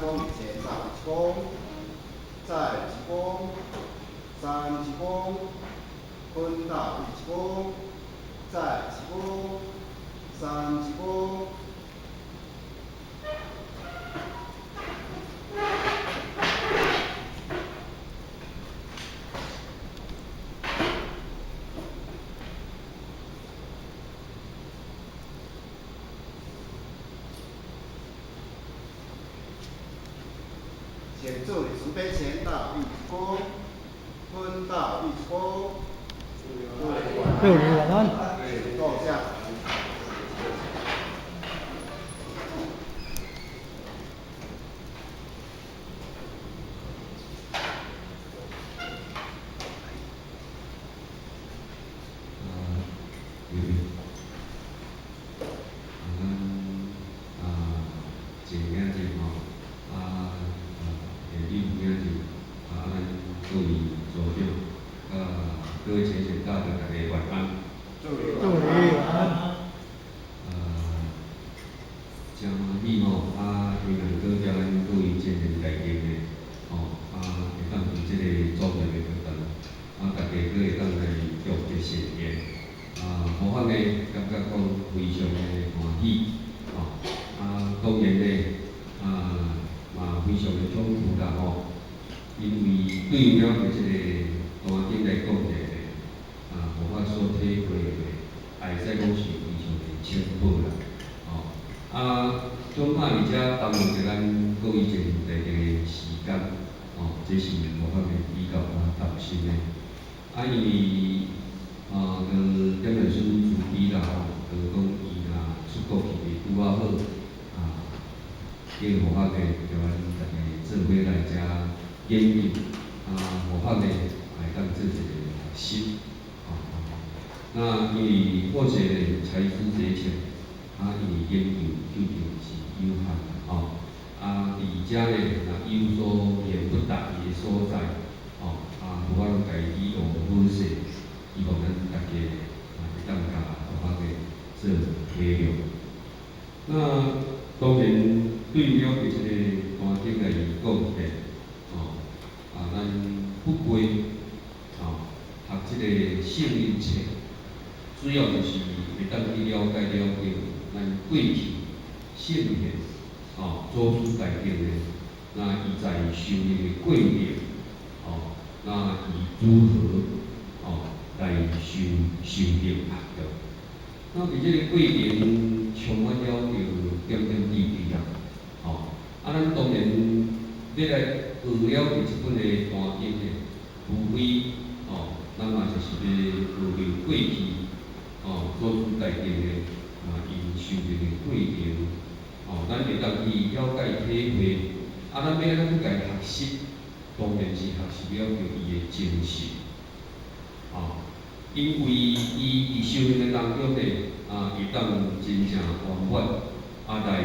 躬，前倒一躬，再一躬，三鞠躬，坤倒一躬，再一躬，三鞠躬。请助理慈悲前倒一躬，坤倒一躬，祝你晚安。请坐下。啊，咱啊，静仔日吼，啊，下礼仔日，啊，咱各位组長，啊，各位前贤大德，大家晚安。祝祝你晚安。啊，真歡喜吼，啊，因為閣遮咱各位前賢大德的，吼，啊，會當佇這個莊嚴的課堂，啊，大家閣會當來共結善緣，啊，無法呢，感覺講非常的歡喜，吼，啊，當然呢，啊，嘛非常的痛苦啦吼，因為對了佇這個單頂來講者呢，啊，無法所體會的，會使講是非常的淺薄啦，吼，啊，總擺佇遮耽誤著咱各位前賢大德的時間，吼，這是無法的比較較擔心的。啊，因為啊，就點面師慈悲啦吼，就講伊若出國去會拄仔好，啊，叫護法的叫咱大家做伙來遮研究，啊，護法呢會當做一個學習，吼。那因為或者呢才知節淺，啊，因為研究究竟是有限啦，吼。啊，佇遮呢，若有所言不達意的所在，吼，啊，無法度共伊學好勢，希望咱大家啊會當共護法的做體諒。那當然對了佇這個單頂來講咧，吼，啊，咱不過吼學這個聖人冊，主要就是會當去了解了解咱過去聖賢吼祖師大德的，那伊在修行的過程，吼，那伊如何吼來修修行學道。那佇這個過程充滿了著點點滴滴啦，吼，啊，咱當然欲來學了佇這本的單經的，無非吼，咱嘛就是欲學著過去吼祖師大德的啊，𪜶修行的過程，吼，咱會當去了解體會，啊，咱欲按怎去共學習，當然是學習了著伊的精神，吼，因為伊佇修行的當中呢，啊，會當真正圓滿，啊來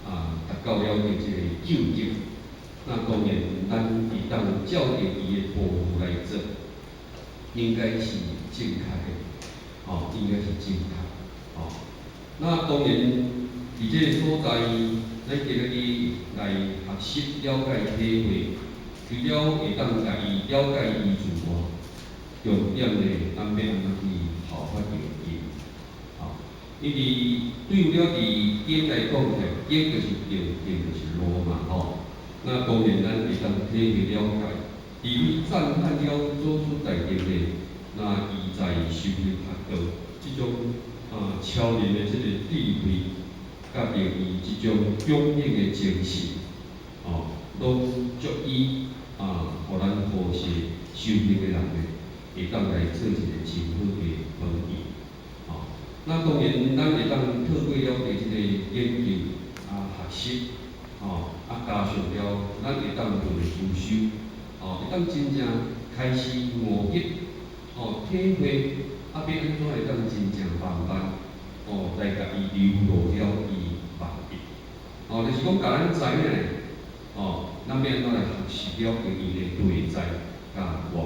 啊達到了著這個究竟。那當然，咱會當照著伊的步驟來做，應該是正確的，吼，應該是正確，吼。那當然，佇這個所在，咱今仔日來學習、了解、體會，除了會當共伊了解伊之外，重點呢，咱欲按怎去效法著伊，吼。因為對了佇經來講者，經就是道，道就是路嘛，吼。那當然，咱會當體會了解，佇咧讚歎了祖師大德的，那伊在修行學道這種啊超人的這個智慧，佮著伊這種勇猛的精神，吼，攏足以啊，予咱後世修行的人呢，會當來做一個真好的榜樣，吼。那當然，咱會當透過了解這個研究啊學習，吼，啊加上了，咱會當做思修，吼，會當真正開始悟入，吼，體會，啊，欲按怎會當真正慢慢，吼，來共伊流露了伊目的，吼，就是講共咱知影的，吼，咱欲按怎來學習了解伊的內在佮外部，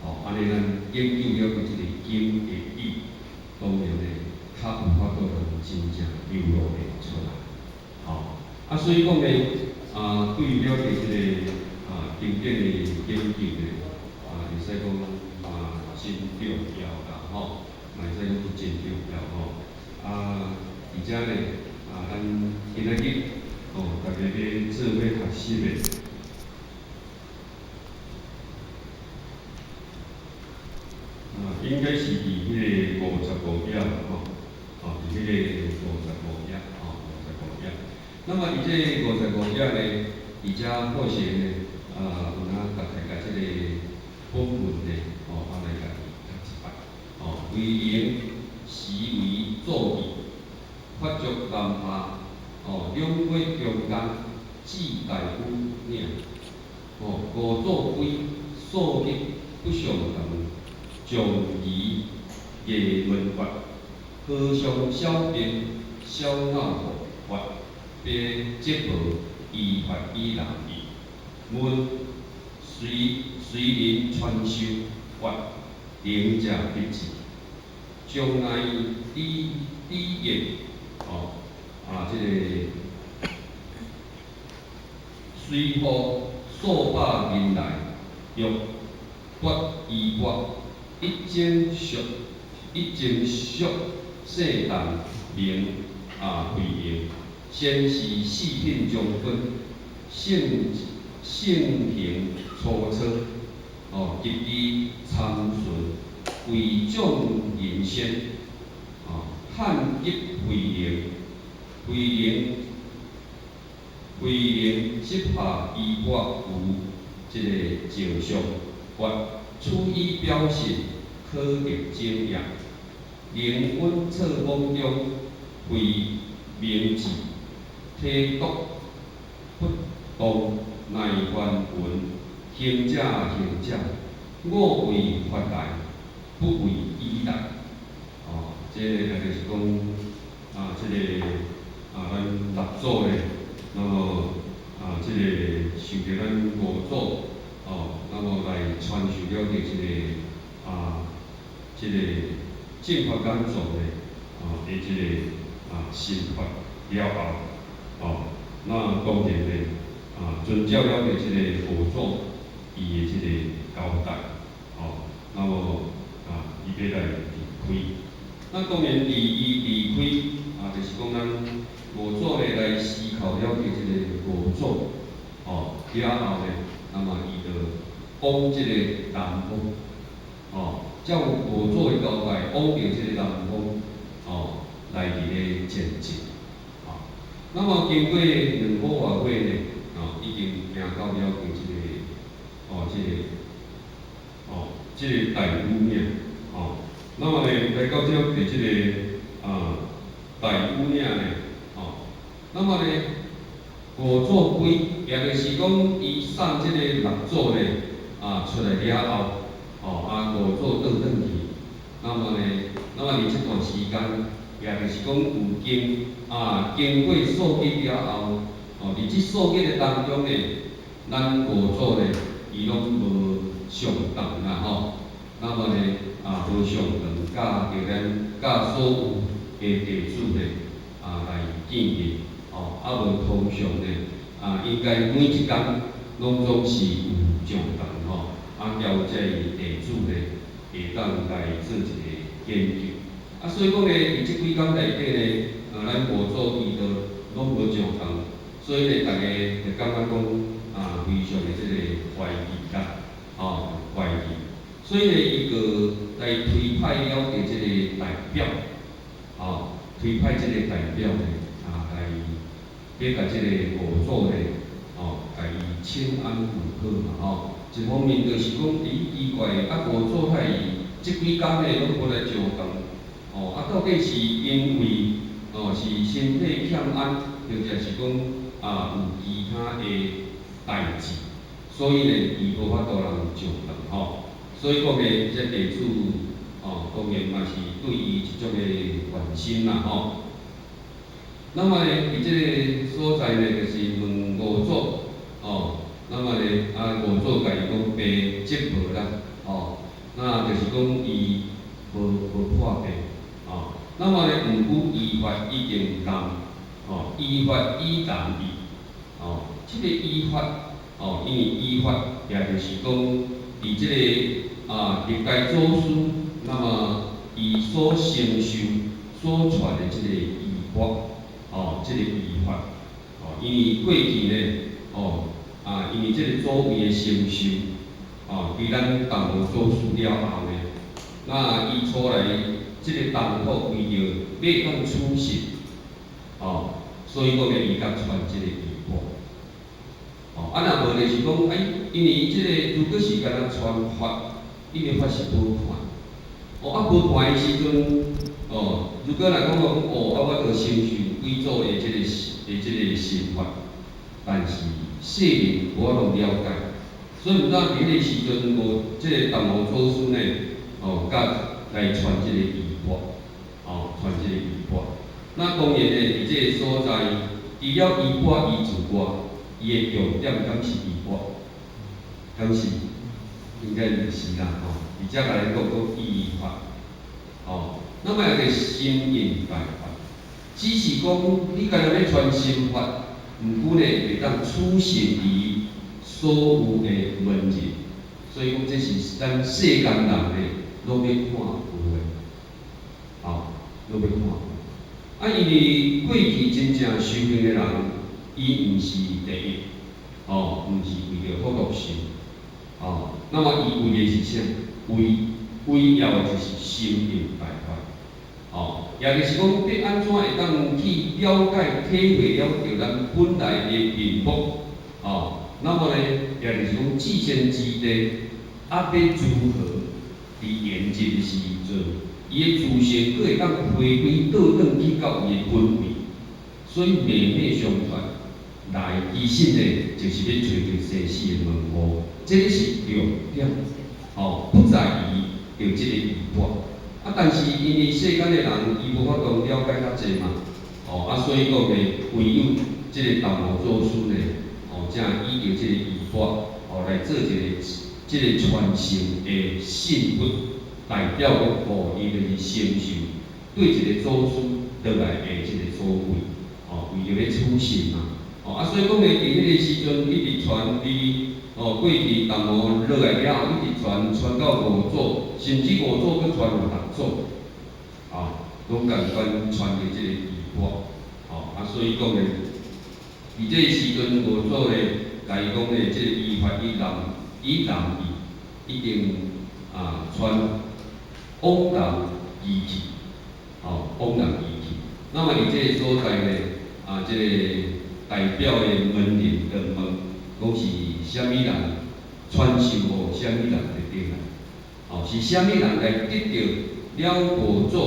吼，按呢咱研究了解這個經的意，當然呢，較有法度通真正流露會出來，吼。啊，所以講呢，啊，啊，對了解這個啊經典的研究呢，啊，會使講啊真重要啦吼，嘛會使講真重要吼。啊，而且呢，啊，咱今仔日哦，逐家咧做伙學習的。啊，應該是佇彼個55頁吼，哦，佇彼個五十五頁，吼，五十五頁。那麼佇這55頁呢，佇遮破線呢，啊，有影逐家共這個本文呢，哦，啊來共伊讀一擺，哦，慧能時為作意，發足南下，哦，兩月中間至大禹嶺，哦，五祖歸數日不相同。將疑夜聞法，和尚小便小鬧佛法，別即無依法以人意。問隨隨人傳授法，靈者必智。將來李李業哦啊，這個隨後數百年來，欲奪衣缽。一經俗，一經俗世旦名啊慧能，先是四品中分，性性行粗糙，哦，及其參順，為眾人先，哦，漢吉慧能，慧能，慧能執下衣缽有這個石像，法。處以表示可得經驗，靈穩徹風中，慧明智，體篤不動，耐煩云，行者行者，我為法來，不為己來。哦，這個也就是講，啊，這個啊，咱六祖咧，那麼啊，這個受著咱五祖。哦，那麼來傳授了佇這個啊，這個正法眼藏的啊，佇這個啊心法了後，哦，那當然呢，啊，遵照了佇這個五祖伊的這個交代，哦，那麼啊，伊欲來離開。那當然，佇伊離開，啊，就是講咱五祖咧來思考了佇這個五祖，哦，了後呢。那麼伊就往這個南方，哦，照五祖的交代，往著這個南方，哦，來佇咧前進，哦，那麼經過兩個外月呢，哦，已經行到了佇這個，哦，這個，哦，這個大禹嶺，哦，那麼呢，來到這佇這個啊大禹嶺呢，哦，那麼呢，五祖歸，也就是講，伊送這個六祖呢，啊出來了後，哦啊五祖轉轉去，那麼呢，那麼佇這段時間，也就是講有經啊經過數日了後，哦佇這數日的當中呢，咱五祖呢，伊攏無上堂啦吼，那麼呢啊無上堂，佮著咱佮所有的弟子呢啊來見面。哦，啊無通常呢，啊應該每一工攏總是有上堂吼，啊交這个弟子呢，會當來做一個研究。啊，所以講呢，佇這幾工內底呢，咱五祖伊都攏無上堂，所以呢，逐家就感覺講啊，非常的這個懷疑啦，哦，懷疑。所以呢，伊閣來推派了佇這個代表，哦，推派這個代表呢，啊來。欲共這個五祖呢，哦，共伊請安問好嘛吼。一方面就是講，咦，奇怪，啊五祖遐伊這幾工呢攏無來上堂，哦，啊到底是因為哦是身體欠安，或者是講啊有其他的代誌，所以呢伊無法度通上堂吼。所以講呢，這弟子哦，當然嘛是對伊一種的關心啦吼。那麼呢，佇這個所在呢，就是問五祖，哦，那麼呢，啊五祖共伊講病疾無啦，哦，那就是講伊無無破病，哦，那麼呢，毋過醫法已經難，哦，醫法已難醫，哦，這个衣法，哦，因為衣法也就是講，佇這个歷代祖師，那麼伊所承受、所傳的這个衣法，哦，這个衣法，哦，因為過去呢，哦，因為這个祖位的承受，哦，佇咱淡無祖師了後呢，那伊出來這个當鋪為著欲當取信，哦，所以講呢，伊才傳這个衣缽。哦，若無就是講，哎，因為這个如果是干焦傳法，因為法是無看，哦，無看的時陣，哦，如果若講講，哦，我著承受幾祖的這个心法，但是世人無法度了解，所以毋知佇彼个時陣，無這个淡無祖師呢，哦，佮來傳這个衣缽，哦，傳這個衣缽。那當然呢，佇這个所在，除了衣缽伊之外，伊的重點敢是衣缽？敢是？應該毋是啦，吼。而且共咱講講衣法，哦，那麼也個心印大法，只是講你干焦欲傳心法，毋過呢，會當取信於所有的門人，所以講這是咱世間人呢，攏欲看有的，哦，攏欲看有。因為過去真正修行的人，伊毋是第一，哦，毋是為著福祿壽，哦，那麼伊為的是啥？為為要的就是心印大法，哦，也就是講，欲按怎會當去了解、體會了著咱本來的面目，哦，那麼呢，也就是講，至善之地，欲如何佇圓寂的時陣，伊的自性閣會當回歸倒轉去到伊的本位，所以脈脈相傳來，其實呢，就是欲揣著生死的門戶，這个是重點，哦，不在於著這个衣缽，但是因為世間的人伊無法度了解較濟嘛，哦，所以講呢，唯有這个淡無祖師呢，哦，才以著這个衣缽，哦，來做一个這个傳承的信物，代表講，哦，伊就是承受對一个祖師落來的這个祖位，哦，為著欲取信嘛，哦，所以講呢，佇彼个時陣一直傳佇，哦，過去淡無落來了後，一直傳傳到五祖，甚至五祖閣傳予六祖，啊，攏共款傳著這个衣缽，哦，所以講呢，佇這个時陣五祖呢，共伊講呢，這个衣法以南伊已經傳往南移去，哦，往南移去。那麼佇這个所在呢，這个代表的門人就問，講是啥物人傳授予啥物人就對啦。哦，是啥物人來得著了五祖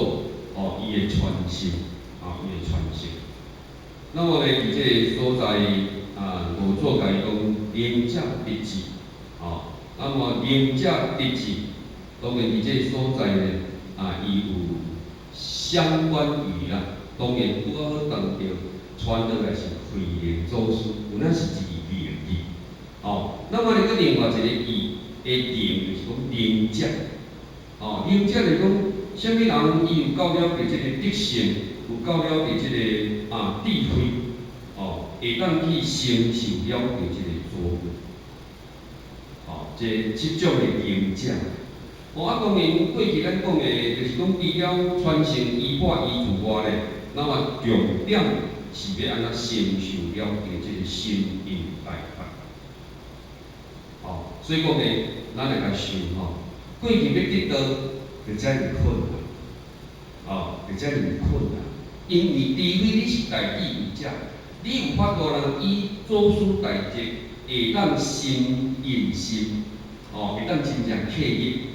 哦，伊的傳承，哦，伊的傳承。那麼呢，佇這个所在五祖共伊講能者得智，哦，那麼能者得智，當然佇這个所在呢，伊有相關語啦，當然拄仔好仝著傳落來是慧能祖師，有影是一個能字，哦，那麼呢，閣另外一個字的能，就是講能者，哦，能者就是講，啥物人伊有夠了著這个德性，有夠了著這个智慧，哦，會當去承受了著這个祖位，哦，這這種的能者。哦，當然過去咱講的，就是講除了傳承衣缽伊之外咧，那麼重點是欲按怎承受了著這个心印大法。哦，所以講呢，咱來共想吼，過去欲得道，就遮爾困難，哦，就遮爾困難，因為除非你是大智慧者，你有法度人以祖師大德，會當心印心，哦，會當真正契入。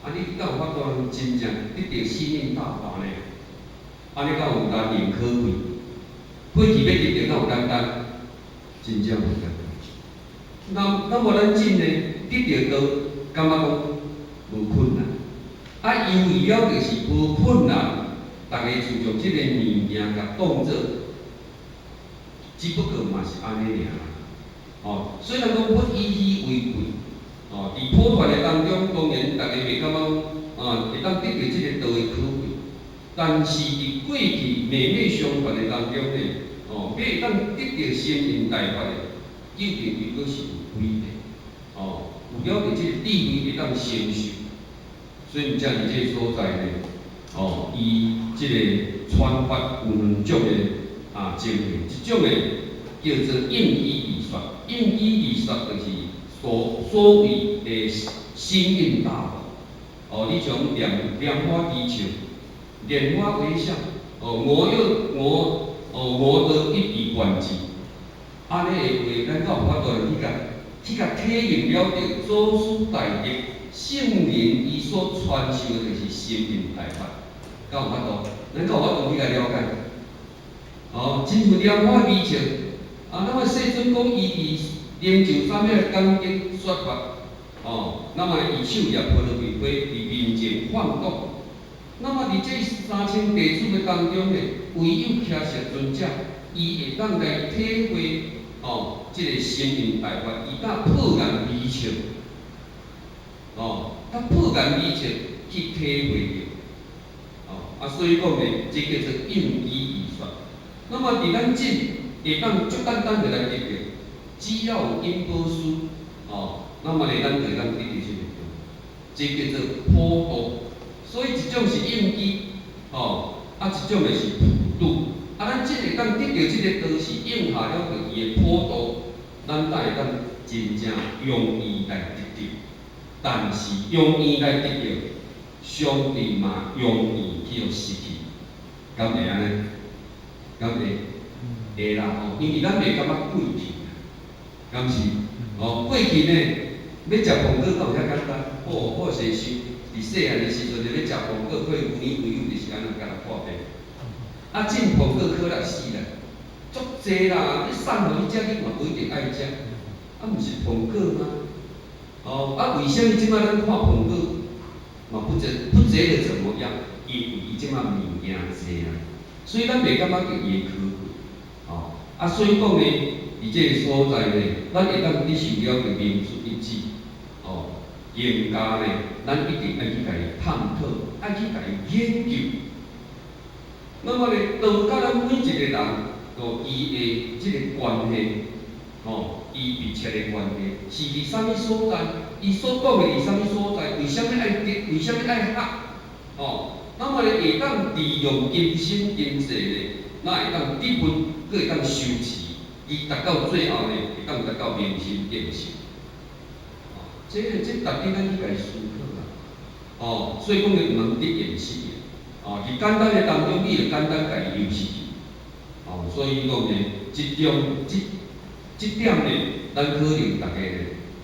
你敢有法度人真正得著心印大法呢？按呢敢有難能可貴？過去欲得著敢有簡單？真正無簡單。那麼咱真呢，得著道，感覺講無困難。由於了就是無困難，逐家就將這個物件共當做，只不過嘛是按呢爾。哦，雖然講物以稀為貴，哦，佇普傳的當中，當然逐家袂感覺會當得著這个道的可貴，但是佇過去脈脈相傳的當中呢，哦，欲會當得著心印大法的，究竟伊閣是有幾個？哦，有了著這個智慧會當成熟，所以毋才佇這個所在呢，哦，伊這個傳法有兩種的啊情形，一種的叫做應機而說，應機而說就是所謂的心印大法。哦，你從蓮花低笑，蓮花微笑，哦，我又我哦，我得一以貫之，按呢的話，咱敢有法度去共體驗了著祖師大德聖人伊所傳授的就是心印大法，敢有法度？咱敢有法度去共了解？哦，親像蓮花微笑，啊，那麼世尊講伊佇靈鷲山遐講經說法，哦，那麼伊手挹波羅蜜杯佇面前晃動，那麼佇這3000弟子的當中呢，唯有迦葉尊者，伊會當來體會哦，這個心印大法，伊敢破顏微笑，哦，佮破顏微笑去體會著，哦，啊，所以講呢，這叫做應機而說。那麼佇咱這會當足簡單就來得著，只要有引寶師，哦，那麼呢，咱就會當得著這個，這叫做普度。所以一種是應機，哦，啊一種的是普度。啊，咱這會當得著這個道士應下了著伊的普度，咱才會當真正容易來得著。但是容易來得著，相對嘛容易去予失去，敢會按呢？敢會？會啦吼，因為咱袂感覺過去，敢是？哦，過去呢，欲食蘋果敢有遐簡單？哦，好勢想，佇細漢的時陣，欲食蘋果，靠牛奶朋友就是按呢共人破病。啊，種蘋果可力死啦，足濟啦！你送予你食，你嘛無一定愛食。啊，毋是蘋果嗎？哦，啊，為啥物這擺咱看蘋果，嘛不覺得怎麼樣？因為伊這擺物件濟啊，所以咱袂感覺著伊的可貴。哦，啊，所以講呢，佇這個所在呢，咱會當得受了著民主一致。哦，更加呢，咱一定愛去共伊探討，愛去共伊研究。那麼呢，道佮咱每一個人，哦，伊的這個關係，哦，伊密切的關係，是佇啥物所在？伊所講的佇啥物所在？為啥物愛得？為啥物愛學？哦，那麼呢，會當利用今生今世呢，咱會當得聞，閣會當修持，伊達到最後呢，會當達到明心見性。哦，這值得咱去共伊思考啦。哦，所以講呢，毋通得言失言。哦，佇簡單的當中，你會簡單共伊流失去。哦，所以講呢，這種這這點呢，咱可能逐家呢，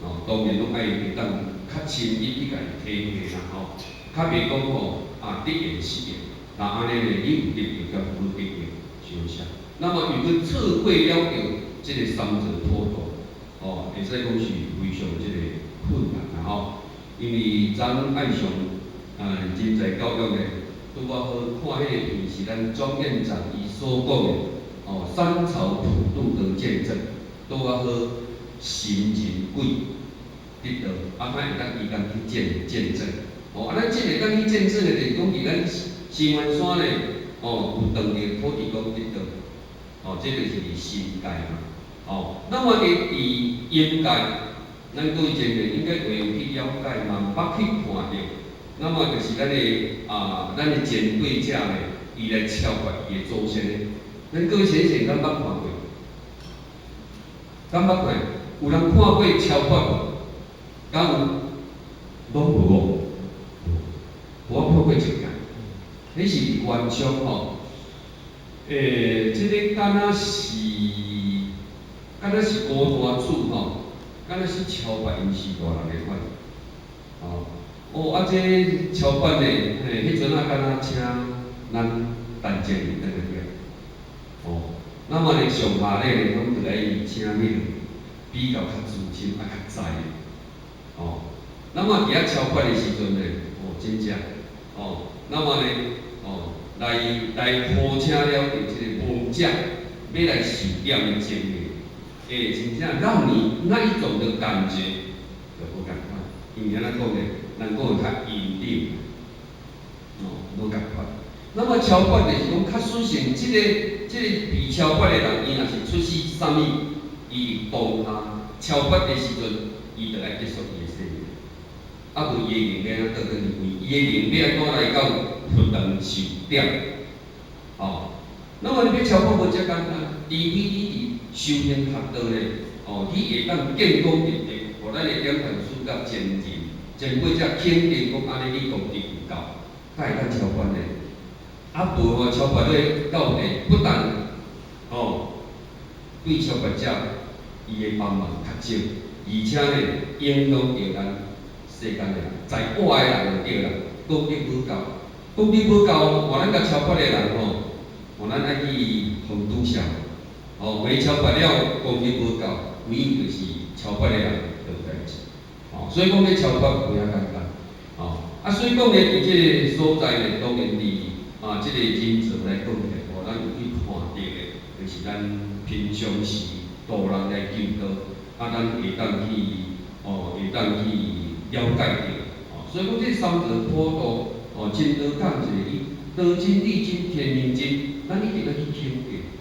哦，當然攏愛會當較深入去共伊體會啦吼，較袂講吼啊得言失言，若按呢呢，你有得著佮無得著相像。那麼如果錯過了著這個三座普度，哦，會使講是非常這個困難啦吼。因為昨愛上人才教育呢，拄仔好看彼個片是咱莊院長伊所講的，哦，三朝普渡的見證，拄仔好神人鬼得道，啊，咱會當伊當去見證，哦，啊，咱這會當去見證的，就是講佇咱新灣山呢，哦，有當地土地公得道，哦，這就是佇神界嘛，哦，那麼佇陰界，咱各位前輩應該會有去了解嘛，捌去看著。那麼就是咱的啊，咱的前輩者呢，伊來超越伊的祖先的。咱各位先生敢捌看過？敢捌看？有人看過超越無？敢有？攏無無？我看過一屆，彼是佇元昌吼。這個敢若是吳大主吼，敢若是超越𪜶四大人的款，哦。哦，啊，這超越呢，嘿，彼陣仔敢若請咱陳建仁轉來遐，哦，那麼呢上下咧，攏著愛請彼個比較較資深啊較知的，哦，那麼佇遐超越的時陣呢，哦，真正，哦，那麼呢，哦，來呼請了著這個亡者欲來受點的情形，欸，真正讓你那一種的感覺就無仝款，因為按怎講呢？人講的較陰冷，哦，無仝款。那麼超越就是講，確實性，這個被超越的人，伊若是出世啥物，伊佇當下超拔的時陣，伊就愛結束伊的生命。啊，無伊的靈欲按怎倒轉去？伊的靈欲按怎來到佛堂受點？哦，那麼你欲超拔無遮簡單，除非你佇修行學道咧，哦，你會當見功得德，予咱的點傳師佮前人前輩者肯定講按呢你功德有夠，才會當超拔咧。啊，無吼超拔咧到底不但哦對超拔者伊的幫忙較少，而且呢影響著咱世間的人，在外的人就對啦，功德無夠，功德無夠，換咱共超拔的人吼，換咱愛去予拄痟，哦，未超拔了，功德無夠，唯有就是超拔的人就有代誌，哦，所以講欲超拔無遐簡單，哦，啊，所以講咧，佇這个所在咧，當然佇啊，這个人造來講起來，哦，咱有去看著的，就是咱平常時度人來求道，啊，咱會當去，哦，會當去了解著，哦，所以講這三座普渡，哦，真道講一个，伊道真、理真、天命真，咱一定愛去肯定，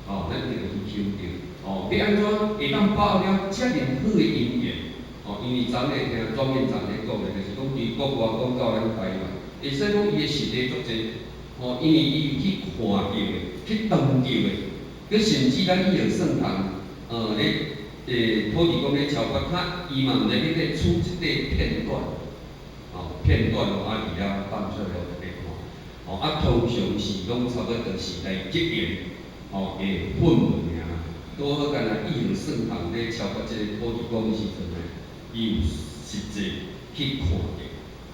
哦，咱一定愛去肯定，哦，欲按怎會當把握了遮爾好的因緣，哦，因為昨日聽莊院長咧講的，就是講佇國外講到咱台灣，會使講伊的實例足濟。哦，因為伊有去看著的，去當著的，閣甚至咱以後算堂，咧，土地公咧超拔，他伊嘛毋知去咧取這塊片段，哦，片段哦，啊，佇遐放出來予大家看，哦，啊，通常是攏差不多是來結緣，哦，的氛圍爾。拄好干焦以後算堂咧超拔這个土地公的時陣呢，伊有實際去看著，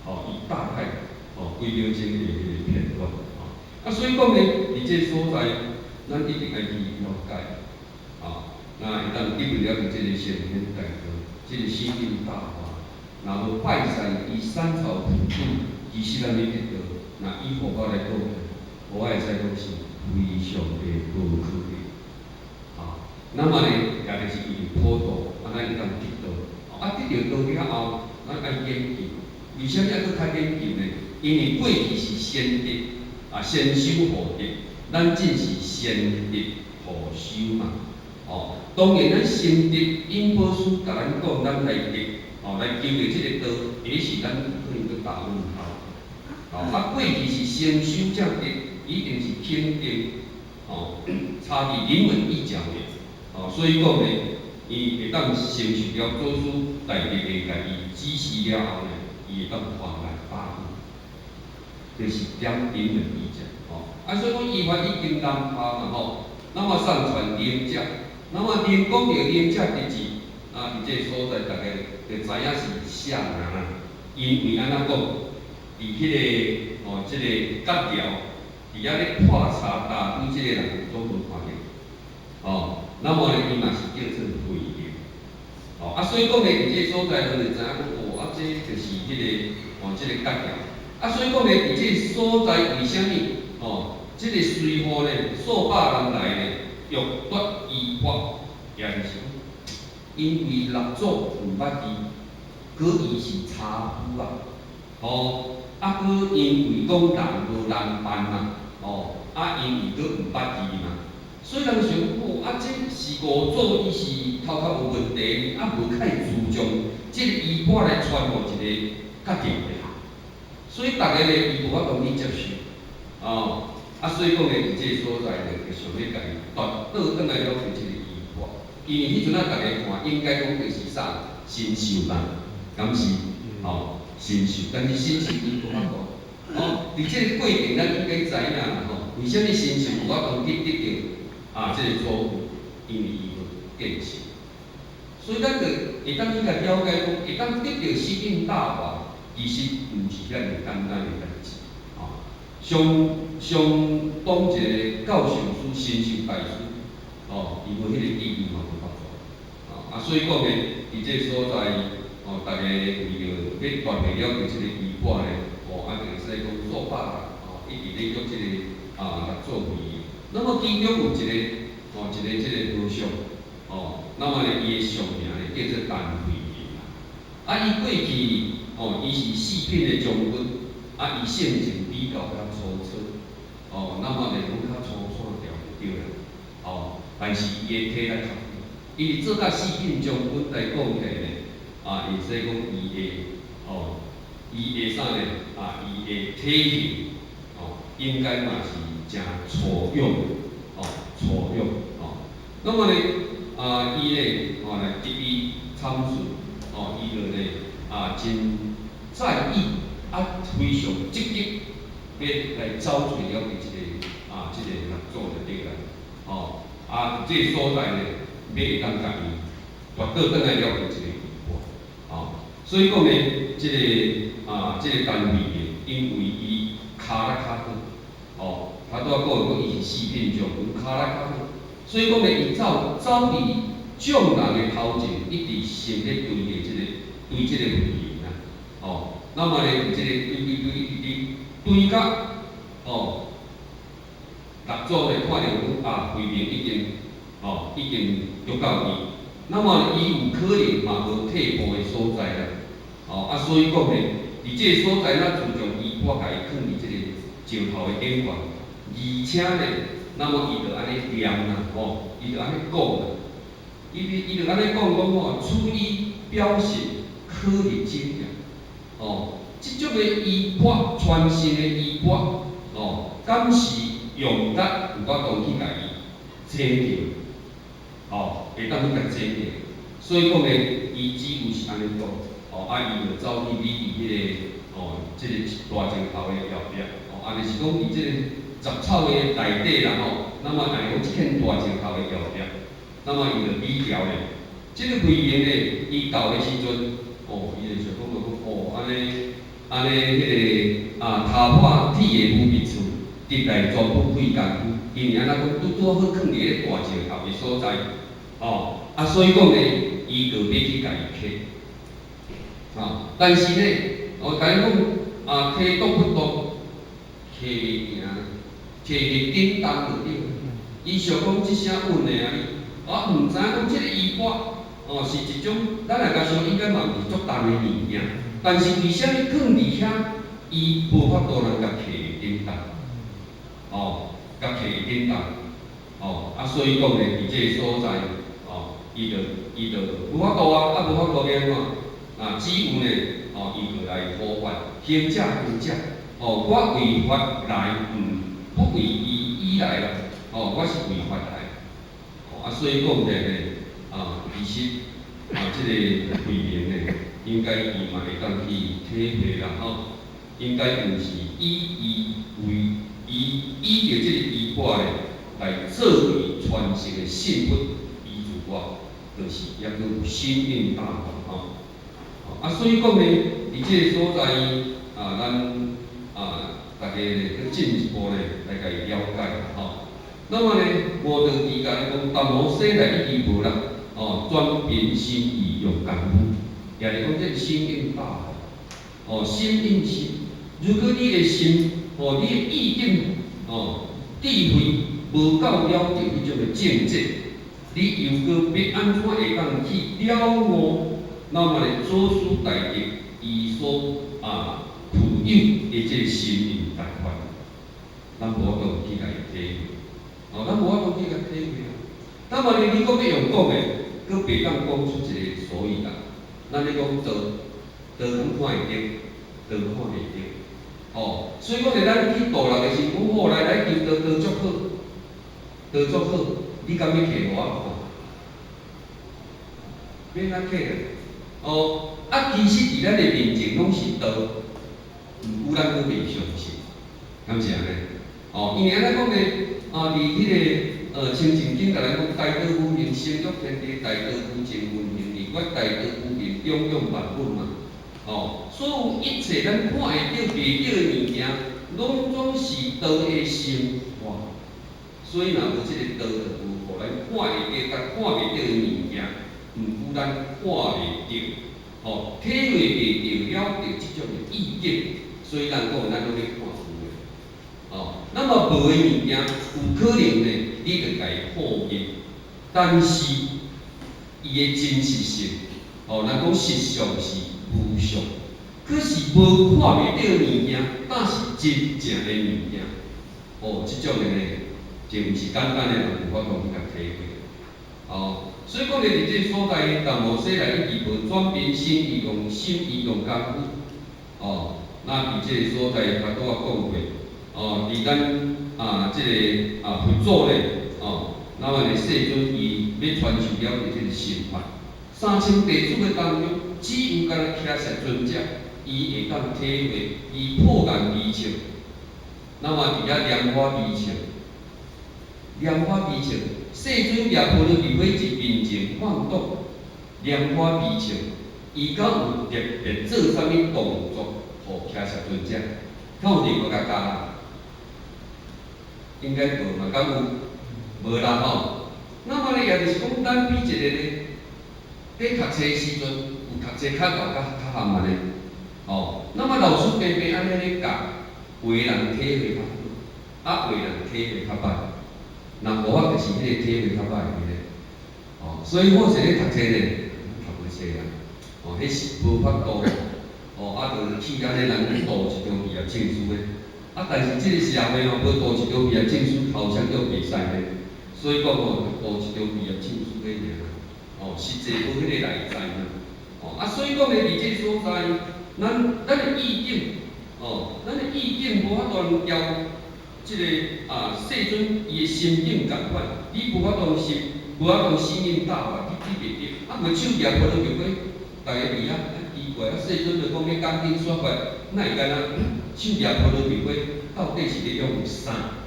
哦，伊大概，哦，幾秒鐘的彼个片段。啊，所以講呢，佇這个所在，咱一定愛去了解，啊，那會當得了這个聖賢大道，這个星雲大法，若無拜師伊三朝普渡，其實咱欲得道，若以佛法來講，我會使講是非常的無可能。啊，那麼呢，也就是因為普渡，啊，咱會當得道，啊，得著道了後，咱愛研究，為啥物愛閣較研究呢？因為過去是先得。啊，先修後得，咱這是先得後修嘛。哦，當然咱先得引寶師共咱講，咱來得，哦，來求著這个道，也許咱可能閣打問號。哦，啊，過去是先修才得，一定是肯定，哦，差佇臨門一腳的。哦，所以講呢，伊會當承受了祖師大德的共伊指示了後呢，伊會當還來答應。就是點臨門一腳，哦，啊，所以講依法已經南下嘛吼，那麼上傳靈者，那麼靈講著靈者佇字，啊，佇這个所在，逐家就知影是啥人啦。因為按怎講，佇彼个哦，這个角寮，佇遐咧泡茶打盹這个人總無看著，哦，那麼呢，伊嘛是叫做慧能，哦，啊，所以講呢，佇這个所在，咱就知影講，哦，啊，這就是彼个哦，這个角寮。啊，所以講呢，佇這个所在為啥物？哦，這个隨和呢，數百人來呢，欲奪衣缽，也就是講，因為六祖毋捌伊，閣伊是查夫啊，哦，啊，閣因為講人無人伴嘛，哦，啊，因為閣毋捌伊嘛，所以人想講，哦，啊，這是五祖伊是頭殼有問題，啊，無較會注重這个衣缽來傳予一个較強的。所以逐家咧，伊無法度去接受，哦，啊，所以講咧，佇這个所在咧，就想欲共伊奪倒轉來了，這个衣缽，因為彼陣仔逐家看，應該講就是啥神獸嘛，敢是？哦，神獸，但是神獸伊無法度，哦，佇這个過程，咱應該知影啦吼，為啥物神獸無法度去得著啊？這个祖父，因為伊無見性，所以咱就會當去共了解講，會當得著星雲大法。其實毋是遐爾簡單的代誌，吼。上上當一个教授師、神秀大師，哦，伊無彼個智慧嘛無法度，哦，啊，所以講呢，佇這个所在，哦，逐家為著欲奪袂了著這个衣缽呢，哦，啊，就會使講數百人，哦，一直咧約這个啊六祖慧能。那麼其中有一个，哦，一个這个和尚，哦，那麼呢，伊的俗名呢叫做陳慧能啦。啊，伊過去。哦，伊是四品的將軍，啊，伊性情比較較粗糙，哦，那麼咧攏較粗線條就對啦，哦，但是伊的體力較好，伊做甲四品將軍來講起來呢，啊，會使講伊的哦，伊的啥呢？啊，伊的體型，哦，應該嘛是誠粗勇，哦，粗勇，哦。那麼呢，啊，伊呢，哦來得伊參順，哦，伊就呢，啊，真在意，啊，非常積極，欲來走揣了伊這个啊，這个六祖就對啦，哦，啊，這个所在呢，欲會當共伊跋倒轉來了伊一個衣缽，哦，所以講呢，這个啊，這个單位呢，因為伊跤力較好，哦，他拄仔講講伊是四品將軍，跤力較好，所以講呢，伊走走佇眾人的頭前，一直先咧追的這个追這個慧能啊，哦，那麼呢，這个追追追一直追甲，哦，六祖呢看著講啊，慧能已經，哦，已經著到伊，那麼伊有可能嘛無退步的所在啦，哦，啊，所以講呢，佇這个所在，咱自從衣缽共伊囥佇這個石頭的頂懸，而且呢，那麼伊就按呢念啦，吼，伊就按呢講啦，伊伊就按呢講講吼，此衣表示可入境啦，哦，這種的衣缽傳承的衣缽，哦，敢是用得有法度去共伊剪掉，哦，會當去共剪掉，所以講呢，伊只有是按呢講，哦，啊，伊就走去覕佇彼个，哦，這个大石頭的後壁，哦，啊，就是講佇這个雜草的內底啦吼，那麼若講這片大石頭的後壁，那麼伊就覕牢咧。這个慧能呢，伊到的時陣，哦，伊就想講講哦，按呢，按呢，彼个啊，頭破鐵的無別處，直來全部費工夫，因為按怎講，拄拄好囥佇彼个大石頭的所在，哦，啊，所以講呢，伊就欲去共伊揢，啊，但是呢，我共伊講，啊，揢擋不動，揢袂行，揢袂頂動就對。伊想講這聲穩的啊，我毋知影講這个衣缽，哦，是一種，咱來共想應該嘛毋是足重的物件，但是為啥物囥佇遐，伊無法度通共揢頂動，哦，共揢頂動，哦，啊，所以講呢，佇這个所在，哦，伊就無法度啊，啊無法度欲按怎？啊，只有呢，哦，伊就來呼喚行者行者，哦，我為法來，毋不為伊來啦，哦，我是為法來，哦，啊，所以講者呢，啊，其實啊，這个慧能呢，應該伊嘛會當去體會啦，吼，應該毋是以伊為以以著這个衣缽呢來作為傳承的信佛伊自我，就是抑閣有心印大法吼。啊，所以講呢，佇這个所在啊，咱啊，大家咧閣進一步咧來共伊了解吼。那麼呢，無著佇共伊講，達摩西來一直無啦，哦，轉變心意用功夫，也是講這個心印大法，哦，心印心。如果你的心，哦，你的意境，哦，智慧無夠了著彼種的境界，你又閣欲按怎會當去了悟？那麼呢，祖師大德伊所啊具有的這個心印大法，咱無法度去共伊體會，哦，咱無法度去共體會啊。那麼呢，你閣欲用講的，閣袂當講出一個所以然。咱咧講道，道通看會著，道看袂著。哦，所以講咧，咱去度人的時陣，講好來來求道道足好，道足好，你敢欲揢予我看？欲按怎揢咧？哦，啊，其實佇咱的面前攏是道，毋過咱閣袂相信，敢是按呢？哦，因為按怎講呢？啊，佇彼个清淨經共咱講，大道無形，成就天地；大道無盡，運行離決；大道無形，養育萬物嘛。哦，所有一切咱看會著、袂著的物件，攏總是道的生化。所以若無這个道，就無予咱看會著、佮看袂著的物件，毋過咱看袂著，吼，體會袂著了著這種的意境，所以咱講咱攏咧看有的，哦，那麼無的物件，有可能呢，你就共伊否認，但是伊的真實性，哦，咱講實相是無相，可是無看袂著的物件，敢是真正的物件？哦，這種的呢，就毋是簡單的人有法度去共體會，哦。所以講咧，佇這個所在，達摩西來一直無轉變心意，用心意用功夫。哦，那佇這個所在，較拄仔講過，哦，佇咱啊這個啊佛祖咧，哦，那麼咧世尊伊欲傳授了的這個心法，3000弟子的當中，只有干焦迦葉尊者，伊會當體會，伊破夢離笑。那麼佇遐蓮華微笑，蓮華微笑，世尊也波羅蜜火一面前晃動，蓮華微笑，伊敢有特別做啥物動作，予迦葉尊者？敢有另外共教啊？應該無嘛，敢有？無啦吼。那麼咧，也就是講，咱比一个咧，佇讀冊時陣，有讀冊較𠢕較較含按呢，哦。那麼老師平平按呢咧教，有的人體會較好，啊，有的人體會較歹。若無我就是彼個體會較歹的彼個，哦，所以我是咧讀冊咧，讀無冊啊，哦，彼是無法度，哦，啊，就去按呢人渡一張畢業證書的，啊，但是這個社會吼，無渡一張畢業證書，頭先叫袂使咧，所以講吼，渡一張畢業證書的爾，哦，實際無彼個內在嘛，哦，啊，所以講咧，佇這個所在，咱的意境，哦，咱的意境無法度交這個啊，世尊伊的心境仝款，你無法度是無法度心印大法，你袂得，啊，無手舉波羅蜜火，逐家佇遐奇怪，啊，世尊就講欲講經說法，哪會敢若手舉波羅蜜火，到底是咧用啥？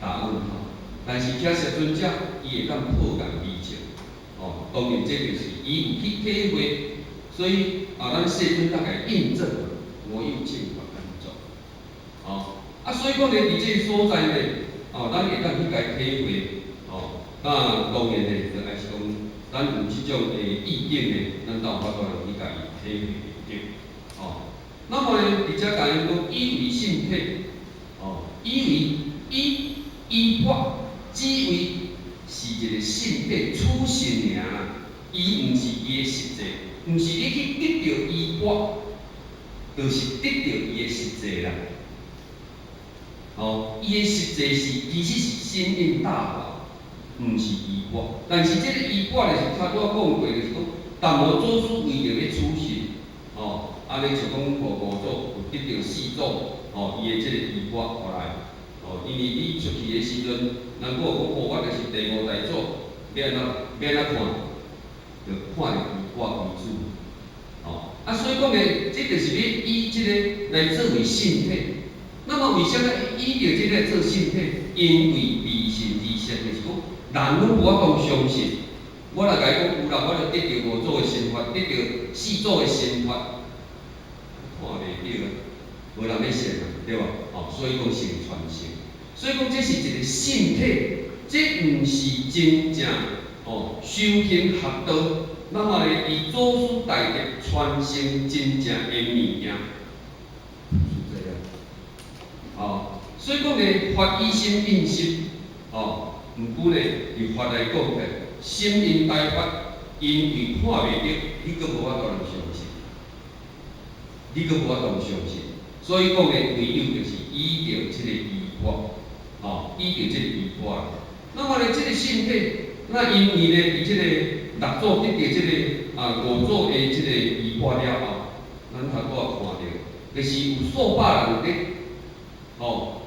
答問吼，但是迦葉尊者伊會當破夢離笑，哦，當然這就是伊有去體會，所以啊，咱世尊才共伊印證，我有正法安怎，哦。啊，所以講咧，佇這個所在咧，哦，咱會當去共體會，哦，那當然咧，就愛是講，咱有這種的意境咧，咱才有法度去共伊體會著，哦。那麼咧，佇遮共伊講，以為信體，哦，以為以依法只為是一個信體取信爾啦，伊毋是伊的實際，毋是你去得著依法，就是得著伊的實際啦。哦，伊的實際是其實是心印大法，毋是依法。但是這個依法就是較拄仔講過，就是講達摩祖師為著欲取信，哦，按呢就講予五祖有得著四祖，哦，伊的這個依法予來，哦，因為你出去的時陣，人閣有講，哦，我就是第五代祖，欲按怎欲按怎看？就看著依法為主，哦，啊，所以講呢，這就是欲以這個來作為信體。那麼為啥物以著這個做信體？因為迷信知識就是講，人攏無法度相信。我若共伊講有啦，我就得著五祖的心法，得著四祖的心法，看袂著啊，無人欲信啊，對無？哦，所以講先傳承。所以講這是一個信體，這毋是真正哦修行學道。那麼咧，伊祖師大德傳承真正的物件，是這樣。哦，所以講咧，法以心印心，哦，毋過咧，佇法來講咧，心印大法，因為看袂著，你閣無法度相信，你閣無法度相信，所以講咧，唯有就是依著這個依法，哦，依著這個依法。那麼咧，這個信體，那因為咧，佇這個六祖得著這個啊五祖的這個依法了後，咱頭拄仔看著，就是有數百人咧。哦，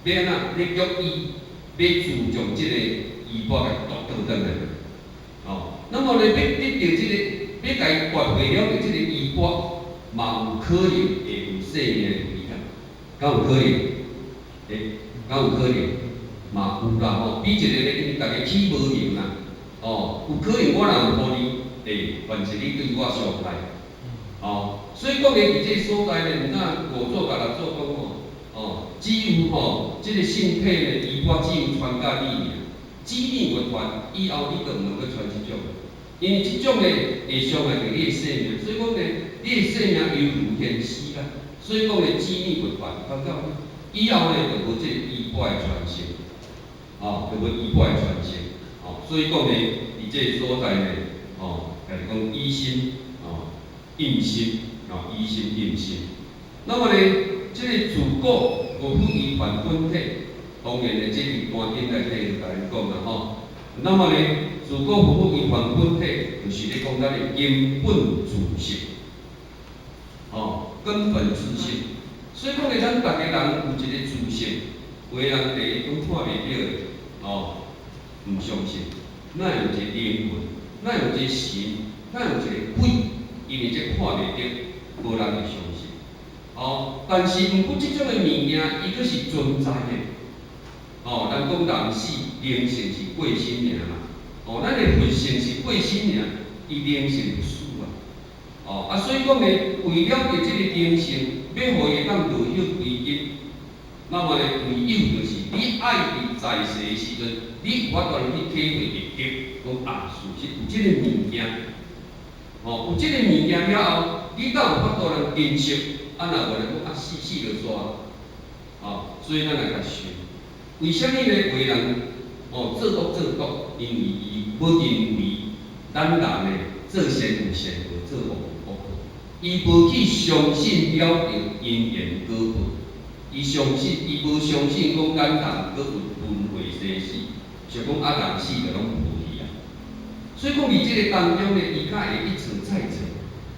欲按怎？欲叫伊，欲注重這個依法共奪倒轉來。哦，那麼咧，欲得著這個，欲共伊奪回了著這個依法，嘛有可能會有生命的危險，敢有可能？欸，敢有可能？嘛有啦吼，比一個咧，因為逐家起無閒啦，哦，有可能我若有予你，欸，凡是你對我傷害，哦，所以講咧，佇這個所在咧，毋但五祖共六祖講吼。哦，只有吼，這個信體呢，依法只有傳甲你爾，子女袂傳，以後你就毋通閣傳這種，因為這種呢會傷害著你的性命，所以講呢，你的性命猶如天死啦。所以講呢，子女袂傳，傳到以後呢，就無這個依法的傳承，哦，就無依法的傳承，哦，所以講呢，佇這個所在呢，哦，就是講以心，哦，印心，哦，以心印心。那麼呢，這個自古無不依傳本體，當然呢，這佇單經內底就共𪜶講啦吼。那麼呢，自古佛法伊還本體，就是咧講咱的根本自性，哦，根本自性。所以講咧，咱逐个人有一個自性，有的人第一講看袂著的，哦，毋相信。咱有一個靈魂，咱有一個神，咱有一個鬼，因為這看袂著，無人會相信。哦，但是毋過這種的物件，伊閣是存在的。哦，咱講人死靈性是過身爾嘛。哦，咱的佛性是過身爾，伊靈性不死啊。哦，啊，所以講呢，為了著這個靈性，欲予伊會當落葉歸根，那麼呢，唯有就是你愛佇在世的時陣，你有法度去體會會得，講啊，事實有這個物件，哦，有這個物件了後，你才有法度來珍惜。啊，若無咧講啊，死死就煞，哦，所以咱來共想，為啥物呢？有的人哦做惡做惡，因為伊無認為咱人呢做善有善報，做惡有惡報，伊無去相信了著因緣果報，伊相信伊無相信講咱人閣有輪迴生死，想講啊人死就攏無去啊。所以講佇這個當中呢，伊較會一錯再錯，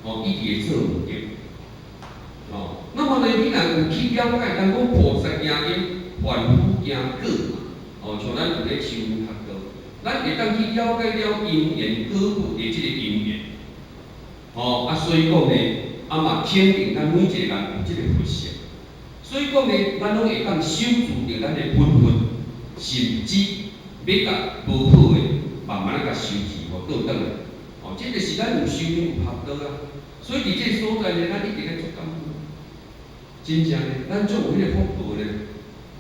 哦，一直會做毋對。哦，那麼呢，你若有去了解，咱講菩薩行因，凡夫行果嘛。哦，像咱有咧修學道，咱會當去了解了因緣果報的這個因緣。哦，啊，所以講呢，啊嘛肯定咱每一個人有這個佛性。所以講呢，咱攏會當守住著咱的本分，甚至欲共無好的，慢慢仔共修持，予倒轉來。哦，這就是咱有修行有學道啊。所以佇這個所在呢，咱一直咧做感恩。真正呢，咱足有彼個福報呢。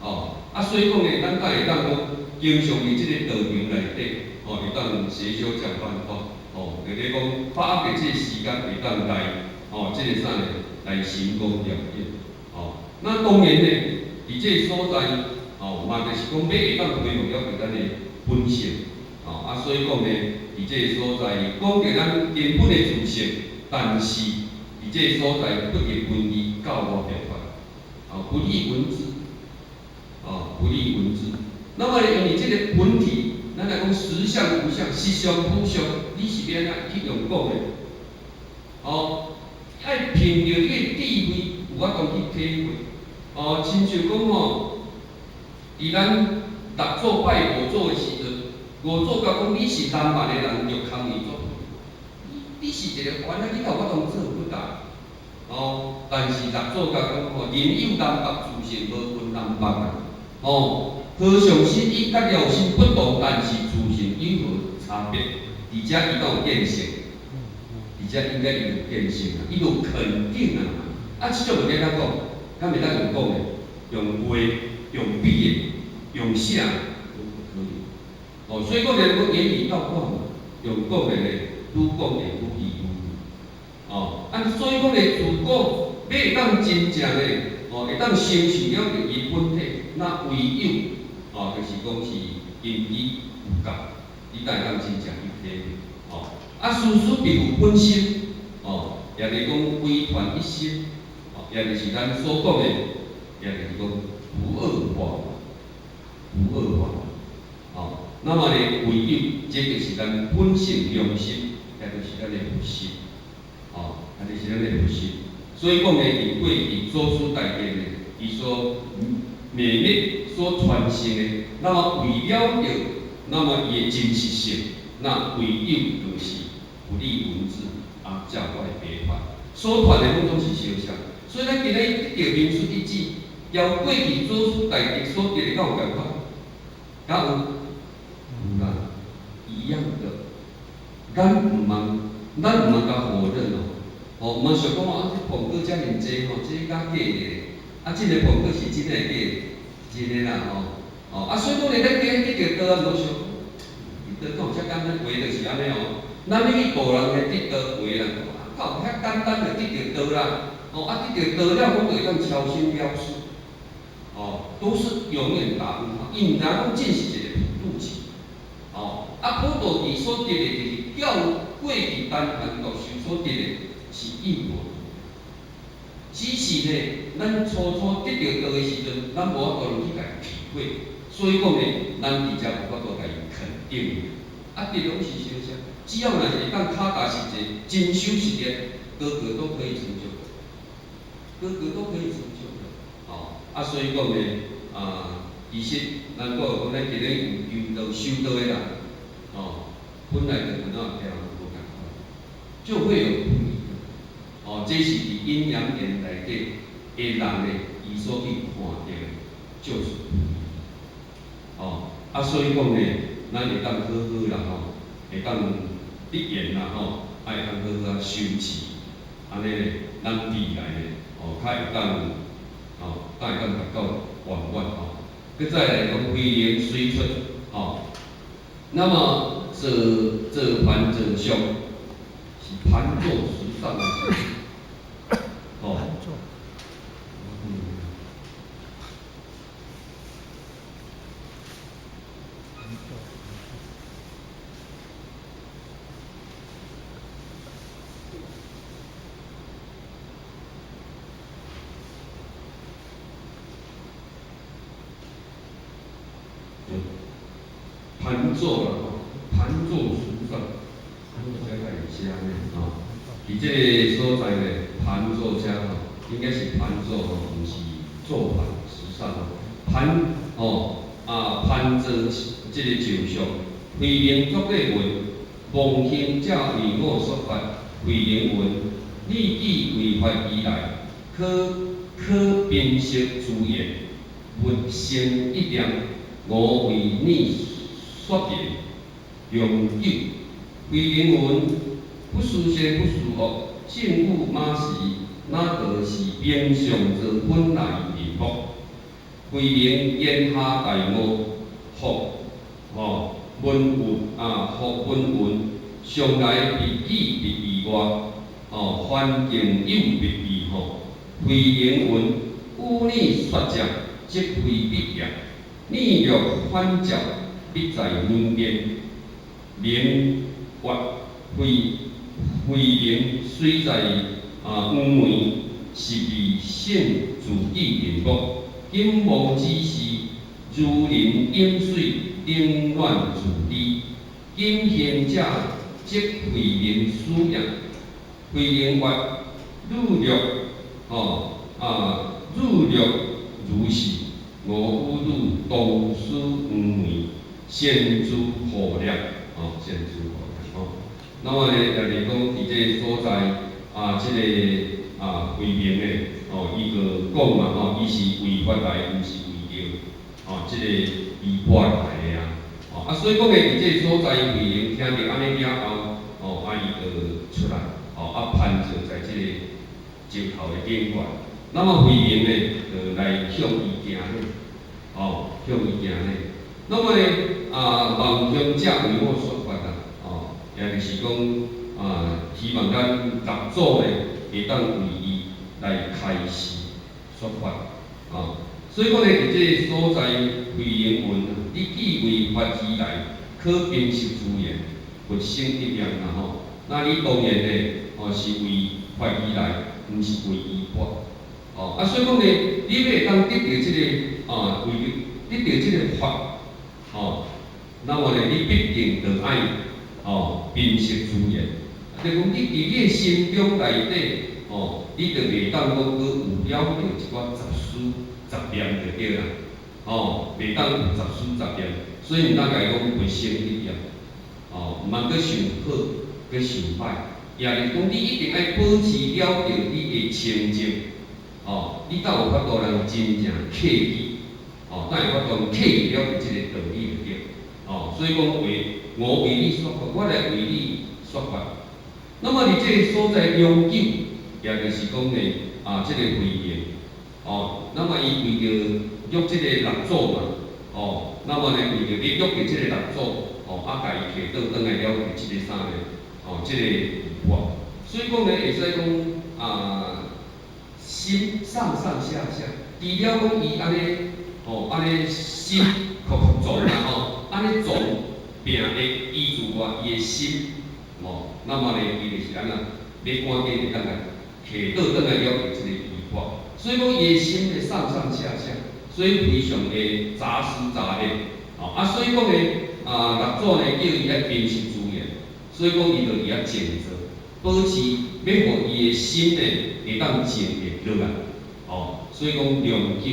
哦，啊，所以講呢，咱才會當講，經常佇這個道場內底，哦，會當邪修講辦法，哦，就咧講把握這個時間會當來，哦，這個啥呢，來神功調應，哦，那當然呢，佇這個所在，哦，嘛就是講欲會當恢復了咱的本性，哦，啊，所以講呢，佇這個所在講著咱根本的自性，但是佇這個所在不立文字教我辦法，哦，不立文字，哦，不立文字。那麼因為這個本體，咱來講實相無相，實相無相，你是欲按怎去用講的？哦，愛憑著你的智慧，有法度去體會。哦，親像講吼，佇咱六祖拜五祖的時陣，五祖共講你是南蠻的人，就空伊做。你是一個凡啊，你有法度做不到。哦，但是六祖共講吼，人有南北自性，無分南北啊。哦，和尚心意佮了心不同，但是自性有何差別？佇遮伊敢有見性，佇遮應該伊有見性啊，伊有肯定啊。啊，這種物件怎講？敢會當用講的，用畫、用比的、用寫都可以。哦，所以講咧，講言語道斷嘛，用講的咧，愈講會愈記愈牢。哦，啊，所以講咧，如果欲會當真正的，哦，會當承受了著伊本體，那唯有，哦，就是講是根基有夠，你才會當真正去體會。哦，啊，事事必有本心，哦，也就是講歸團一心，哦，也就是咱所講的，也就是講不二法，不二法，哦，那麼呢，唯有這就是咱本性良心，也就是咱的佛心，哦，也就是咱的佛心。所以講呢，佇過去祖師大德呢，伊所秘密所傳承的，那麼為了著，那麼伊的真實性，那唯有就是不立文字，啊，教外別傳，所傳的攏總是相像。所以咱今日得著明書一指，交過去祖師大德所得的，敢有仝款？敢有？有啦，一樣的。咱毋通共否認哦。哦，毋通想講啊，這蘋果遮爾濟吼，這敢假的？啊，這個蘋果是真的假的？真的啦吼。哦，啊，所以講咧，咱今日得著道啊，無想，得道敢有遮簡單？話就是按呢哦。咱欲去度人的得道，話人講啊，敢有遐簡單就得著道啦？哦，啊，得著道了，講就會當超生了事。哦，都是永遠打問號，伊毋知影講這是一個普渡期。哦，啊，普渡期所得的就是較過去單傳獨授所得的是一模。只是呢，咱初初得著道的時陣，咱無法度去共體會，所以講呢，咱佇遮無法度共伊肯定。啊，啊，這攏是相像。只要若是會當跤踏實際，真修實練，個個都可以成就，個個都可以成就的。哦，啊，所以講呢，啊，其實咱講講咱今日有求道修道的人，哦，本來就跟咱聽無仝款，就會有不一樣。哦，這是佇陰陽眼內底的人呢，伊所去看著的，就是不一樣。哦，啊，所以講呢，咱會當好好啦吼，會當立言啦吼，啊會當好好啊修持，按呢咧，咱未來呢，哦，較會當，哦，較會當達到圓滿吼。閣再來講，慧能隨出，吼，那麼坐坐盤坐相，是盤坐石上的，哦。盤坐。盤坐啦，盤坐石上，這個是啥呢？吼，佇這个所在呢，盤坐遮吼，應該是盤坐吼，毋是坐盤石上吼。盤吼啊，盤坐這个石上，慧能作禮云：望行者為我說法。慧能云：你既為法而來，可可辨識諸緣，勿生一念，我為你說言永久。慧能云：不思善，不思惡，正悟馬時，那得是明相做本來面目。慧能言下大悟，復吼文云啊，復文云，上來別語別意外，哦，環境有別意吼。慧能云：與你說者，即非彼也。你若反照，必在兩邊。明月慧慧能雖在啊黃梅，是未顯自己面目。今無之時，如人飲水，冷暖自知。今行者，即慧能師也。慧能曰：汝若吼啊，汝若如是，我與汝同師黃梅，善自護念，吼，善自護念吼。那麼呢，也就是講，佇這个所在啊，這个啊慧能呢，哦，伊就講嘛吼，伊是為法來，毋是為著吼，這个衣缽來的啊。哦，啊，所以講呢，佇這个所在，慧能聽著按呢了後，哦，啊，伊就出來，哦，啊，盤坐在這个石頭的頂懸。那麼慧能呢，就來向伊行禮，哦，向伊行禮。那麼呢，啊，望行者為我說法啦，哦，也就是講，啊，希望咱六祖呢，會當為伊來開示說法，哦。所以講呢，佇這个所在，慧能云：你既為法而來，可辨識諸緣，勿生一念啦吼。那你當然呢，哦，是為法而來，毋是為衣缽。哦，啊，所以講呢，你欲會當得著這个啊，為得著這个法，哦，那麼呢，你必定著愛哦，辨識諸緣。就講你佇你的心中內底，哦，你就袂當講閣有了著一寡雜思雜念就對啦，哦，袂當有雜思雜念，所以毋通共伊講袂生一念，哦，毋通閣想好，閣想歹，也就是講你一定愛保持了著你的清淨，哦，你才有法度人真正契機，哦，才會法度契入了這个道理就對，哦，所以講為我為你說法，我來為你說法。那麼佇這个所在永久，也就是講呢，啊，這个慧能，哦，那麼伊為著約這个六祖嘛，哦，那麼呢，為著你約著這个六祖，哦，啊，共伊提倒轉來了解這个啥呢？哦，這个法。所以講呢，會使講啊，心上上下下，除了講伊按呢，哦，按呢心擴擴撞啦吼，按呢撞拼的伊自外，伊的心，哦，那麼呢，伊就是按怎，欲趕緊會當來提倒轉來了解這个衣缽。所以講，伊的心的上上下下，所以非常的雜思雜念，哦，啊，所以講呢，啊，啊，六祖呢叫伊愛珍惜資源，所以講伊就佇遐靜坐，保持欲予伊的心呢會當靜會落來，哦，所以講良久，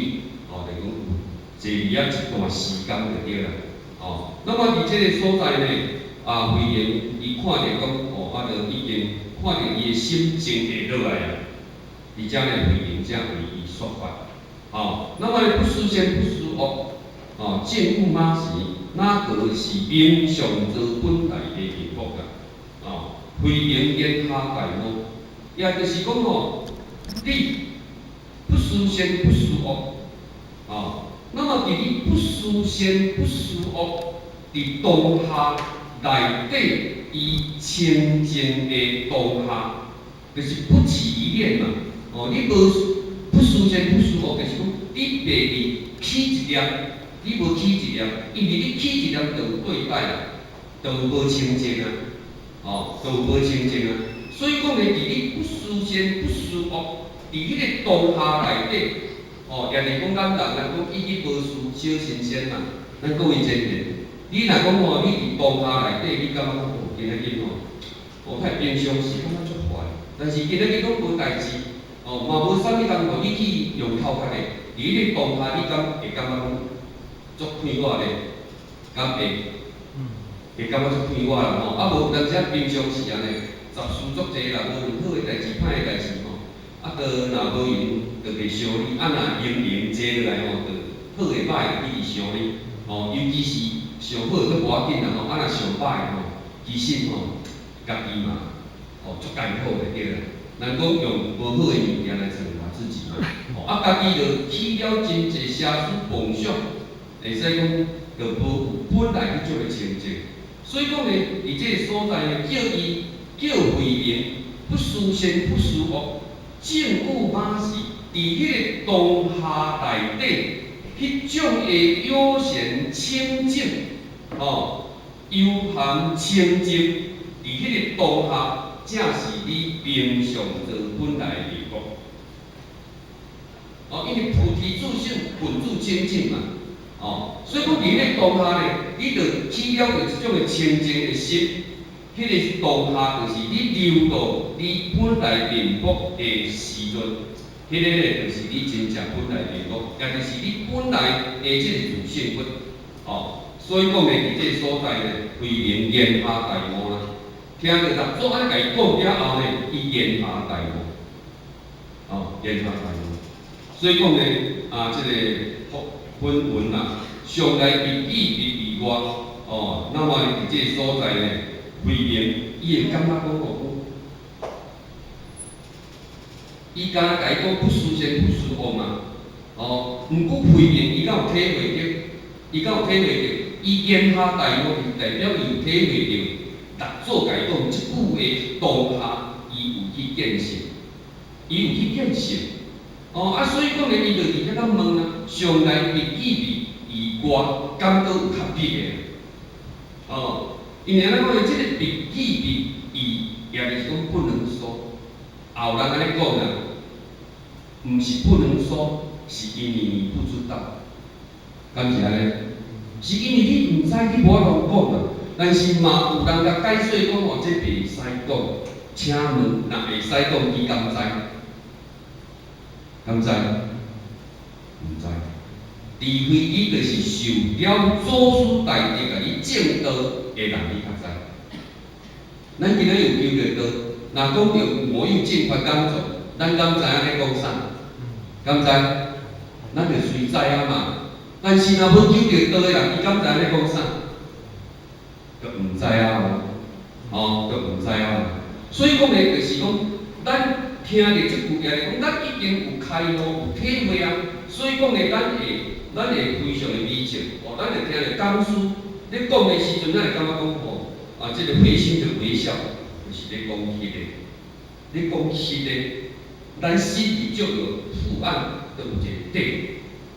哦，就講坐佇遐一段時間就對啦，哦，那麼佇這个所在呢，啊，慧能伊看著講，哦，啊，就已經看著伊的心靜會落來啊，佇遮呢慧能才為伊說法，哦，那麼呢不思善不思惡，哦，證悟馬時，哪個是明相做本來的面目啊？哦，慧能言下大悟，也就是講吼，你不思善不思惡，哦，那麼佇你不思善不思惡，佇當下內底，伊清淨的當下，就是不起一念嘛。哦，你無不思善不思惡，就是講你袂佇起一念，你無起一念，因為你起一念就有對待啦，就有無清淨啊，哦，就有無清淨啊。所以講呢，佇你不思善不思惡，佇彼个當下內底，哦，也就是講咱人來講，一日無事小神仙嘛。咱各位前賢，你若講吼，你佇當下內底，你感覺講哦，今仔日吼，哦，較平常時感覺足煩，但是今仔日攏無代誌，哦，嘛無啥物人予你去用頭殼的，佇彼个當下，你敢會感覺講足快活咧？敢會？會感覺足快活啦吼！啊無，有當時平常時按呢，雜事足濟啦，無論好的代誌、歹的代誌吼，啊，都若無閒就袂想你，啊若閒閒坐落來吼，就好的歹的一直想你，吼，尤其是上好閣無要緊啦吼，啊若上歹吼，其實吼，家己嘛，吼足艱苦的對啦。人講用無好的物件來懲罰自己嘛，吼，啊家己就起了真濟邪思妄想，會使講就無有本來彼種的清淨。所以講呢，佇這个所在呢，叫伊叫慧能不思善不思惡，證悟馬時，佇彼个當下內底，彼種的悠閒清淨，吼，悠閒清淨，佇彼個當下，正是你平常做本來的面目。哦，因為菩提自性本自清淨嘛，哦，所以講佇彼個當下呢，你就起了著一種的清淨的心，彼个當下就是你留到你本來面目的時陣，彼个咧就是你真正本來面目，也就是你本來的這个自性佛。哦，所以講呢，佇這个所在呢，慧能言下大悟啦。聽著六祖按呢共伊講了後呢，伊言下大悟，哦，言下大悟。所以講呢，啊，這個佛紛雲啊，上來彼彼彼外，哦，那麼佇這个所在呢，慧能伊會感覺講哦，伊敢若共伊講不思善不思惡嘛，哦，毋過慧能伊敢有體會著？伊敢有體會著？伊言下大悟是代表伊有體會著。六祖共伊講這句話當下，伊有去見性，伊有去見性。哦，啊，所以講呢，伊就佇遐咧問啊，上來彼彼以外，敢閣有較別的？哦，因為按怎講呢？這个彼彼以，也就是講不能說。也有人按呢講啦，毋是不能說，是因為你不知道，敢是按呢？是因為你毋知，你無法度講啊。但是嘛有人共解說講吼，這袂使講，請問若會使講，伊敢知？敢知？毋知。除非你就是受了祖師大德共你證道的人，你較知。咱今仔日有求著道，若講著無有正法講座，咱敢知影咧講啥？敢知？咱就隨知影嘛。但是若無求著道的人，伊敢知影咧講啥？就毋知影哦，哦，就毋知影。所以講呢，就是講，咱聽著這句話，講咱已經有開悟、有體會啊。所以講呢，咱會非常的美靜。哦，咱會聽著講師咧講的時陣，咱會感覺講吼，啊，這个會心的微笑，就是咧講彼个，咧講彼个，咱心裡就有父愛，就有一個底。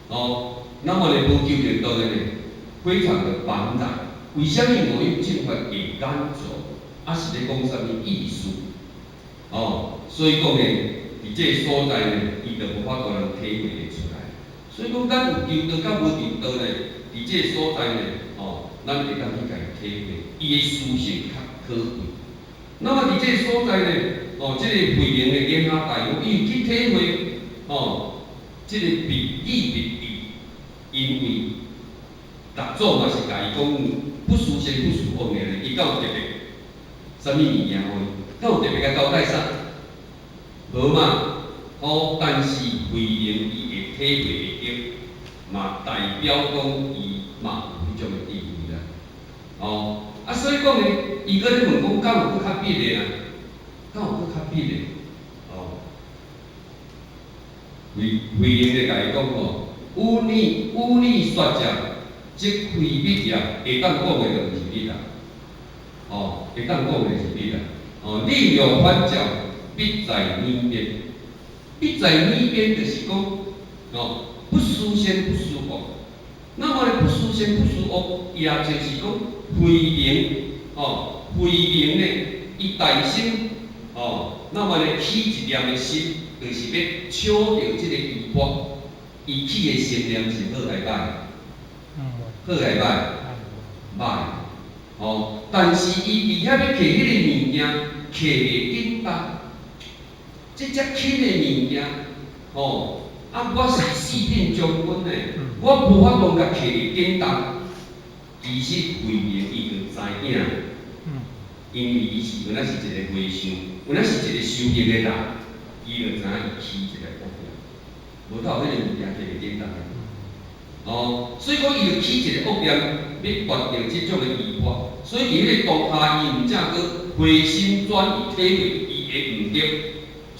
哦，那麼呢，無求著道的呢，非常的茫然。為啥物無有正法會眼做？啊，是咧講啥物意思？哦，所以講呢，佇這个所在呢，伊就無法度通體會會出來。所以講，咱有求道佮無求道呢，佇這个所在呢，哦，咱會當去共伊體會，伊的思想較可貴。那麼佇這個所在呢，哦，這個慧能的言下大悟，伊有去體會，哦，這個別語別意，因為六祖嘛是共伊講不思善不思惡爾，伊敢有特別啥物物件予伊？敢有特別共交代啥？無嘛。哦，但是慧能伊會體會會著，嘛代表講伊嘛有彼種的智慧啦。哦，啊，所以講呢，伊閣咧問講，敢有閣較別的啊？敢有閣較別的？哦，慧慧能就共伊講吼，汝擬說者，則非彼也，會當講的就毋是彼啦。哦，會當講的是彼啦。哦，你若反照，彼在彼邊。彼在彼邊就是講，哦，不思善不思惡。那麼呢，不思善不思惡，也就是講慧能，哦，慧能呢，伊大心，哦，那麼呢，起一念的心，就是欲搶著這個衣缽，伊起的心念是好還歹？好還歹？歹。哦，但是伊佇遐欲摕彼个物件，摕袂緊當。這遮輕的物件，吼，啊，我是四品將軍呢，我無法度共摕會簡單。其實慧能伊就知影，因為伊是原來是一個和尚，原來是一個修行的人，伊就知影伊起一個惡念，無透彼個物件摕袂簡單。哦，所以講伊就起一個惡念，欲奪著這種的衣缽，所以佇彼個當下，伊毋正閣回心轉意體會伊的毋對。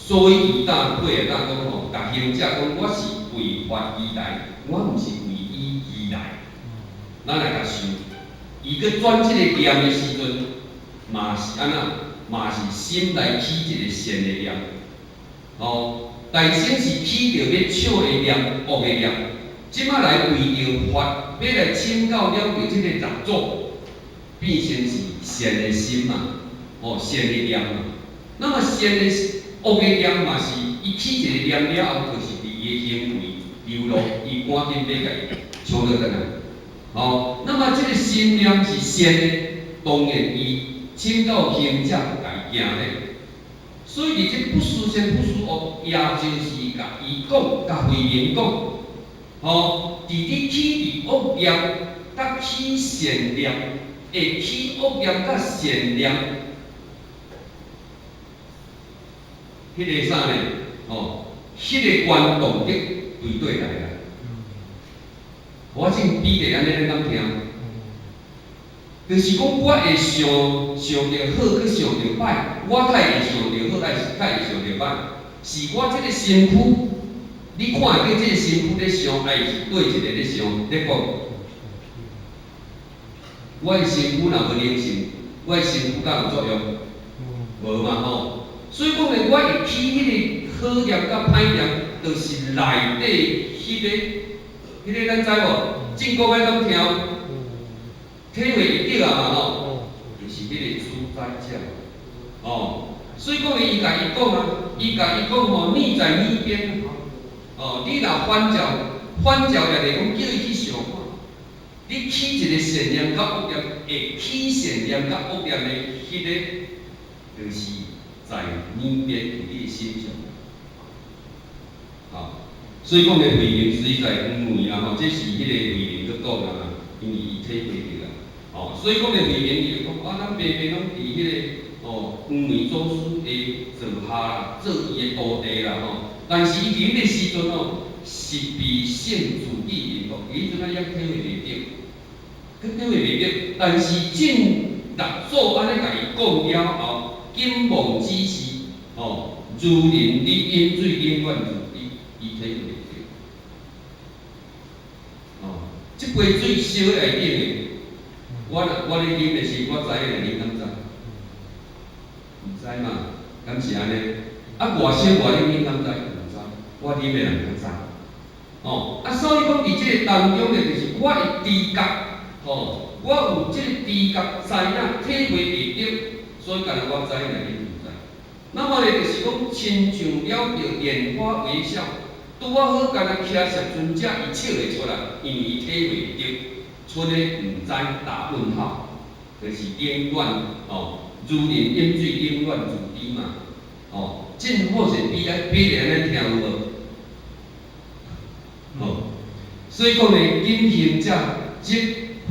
所以伊當過來當講吼，共行者講，我是為法而來，我毋是為伊而來。咱來共想，伊閣轉這個念的時陣，嘛是按怎？嘛是心內起一個善的念。哦，大先是起著欲搶的念、惡的念，這馬來為著法，欲來請教了著這個六祖，變成是善的心嘛，哦，善的念嘛。那麼善的惡的念嘛是，伊起一個念了後，就是佇伊的行為流露，伊趕緊欲共伊搶倒轉來。哦，那麼這個心念是善的，當然伊請教行者共伊行咧。所以佇這不思善不思惡，也就是共伊講，共慧能講，吼，佇你起佇惡念，佮起善念，會起惡念佮善念，彼個啥呢？吼，彼個原動力對佗來啦。我正比例按呢，恁敢聽？就是講，我會想想著好，閣想著歹，我較會想著好，還是較會想著歹？是我這個身軀，你看會見這個身軀咧想，還是佗一個咧想咧講？我的身軀若無靈性，我的身軀敢有作用？無嘛吼。所以講呢，我會起彼個好念佮歹念，就是內底彼個咱知無？正國愛敢聽？體會會著啊嘛吼，就是彼個主宰者，哦，所以講伊共伊講啊，伊共伊講吼，你在彼邊，哦，你若反照，反照也就是講叫伊去想看，你起一個善念佮惡念，會起善念佮惡念的彼個，就是在彼邊佇你的心上，哦，所以講的慧能雖在黃梅啊吼，這是彼個慧能閣講啊，因為伊體會著啊。哦，所以講的慧能伊就講啊，咱爸爸攏佇彼個哦黃梅祖師的座下啦，做伊的徒弟啦吼。但是伊佇彼個時陣哦，是被聖自己引導，伊彼陣仔猶體會袂著，閣體會袂著。但是正六祖按呢共伊講了後，金夢指示哦，如人你飲水永遠如滴，伊體會袂著。哦，這杯水燒內頂的。我若我咧啉的時，我知影，恁敢知？毋知嘛？敢是按呢？啊，偌燒偌冷，恁敢知？毋知。我啉的人較知。哦，啊，所以講佇這個當中呢，就是我會知覺，吼，我有這個知覺，知影體會會著，所以干焦我知影，恁毋知。那麼呢，就是講親像了著蓮花微笑，拄仔好干焦騎攝尊者伊笑會出來，因為伊體會會著。剩的毋知打問號，就是永遠哦，如人飲水，永遠如饞嘛，哦，真好勢比來比來按呢聽有無？哦，所以講呢，今行者則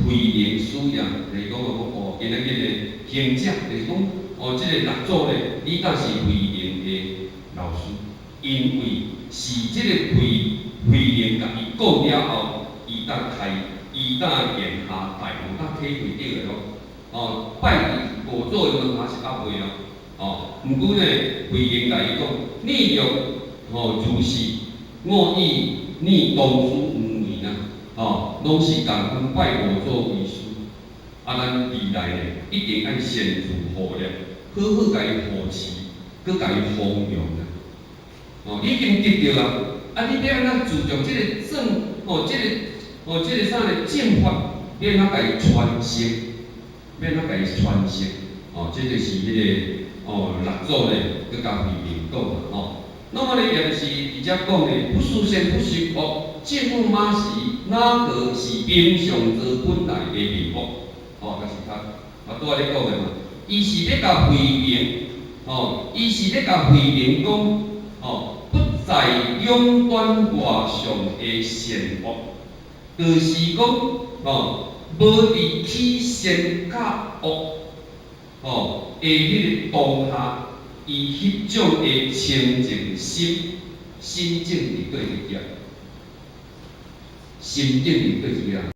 慧能師也，就是講哦，今仔日的行者，就是講哦，這個六祖呢，你當是慧能的老師，因為是這個慧能共伊講了後，伊才開，伊才言下大悟，才體會著的咯。哦，拜佇五祖的門下是猶未哦。哦，毋過呢，慧能共伊講，你若哦如是，我與你當初五年啊，哦，攏是共款拜五祖為師。啊，咱未來呢，一定愛善自護念，好好共伊護持，閣共伊弘揚啊。哦，已經得著啊，啊，你欲按怎注重這個正，哦，這個，哦，這個啥呢？正法，欲按怎共伊傳承？欲按怎共伊傳承？哦，這就是彼個哦，六祖呢，閣共慧能講啊，吼。那麼呢，也就是佇遮講的，不思善不思惡，證悟嘛是哪個是冥常做本來的面目？哦，就是較較拄仔咧講的嘛。伊是欲共慧能，哦，伊是欲共慧能講，哦，不在兩端外相的善惡，就是講，哦，無佇起善佮惡，哦，的彼個當下，伊彼種的清淨心，心境佇佗一個？心境佇佗一個？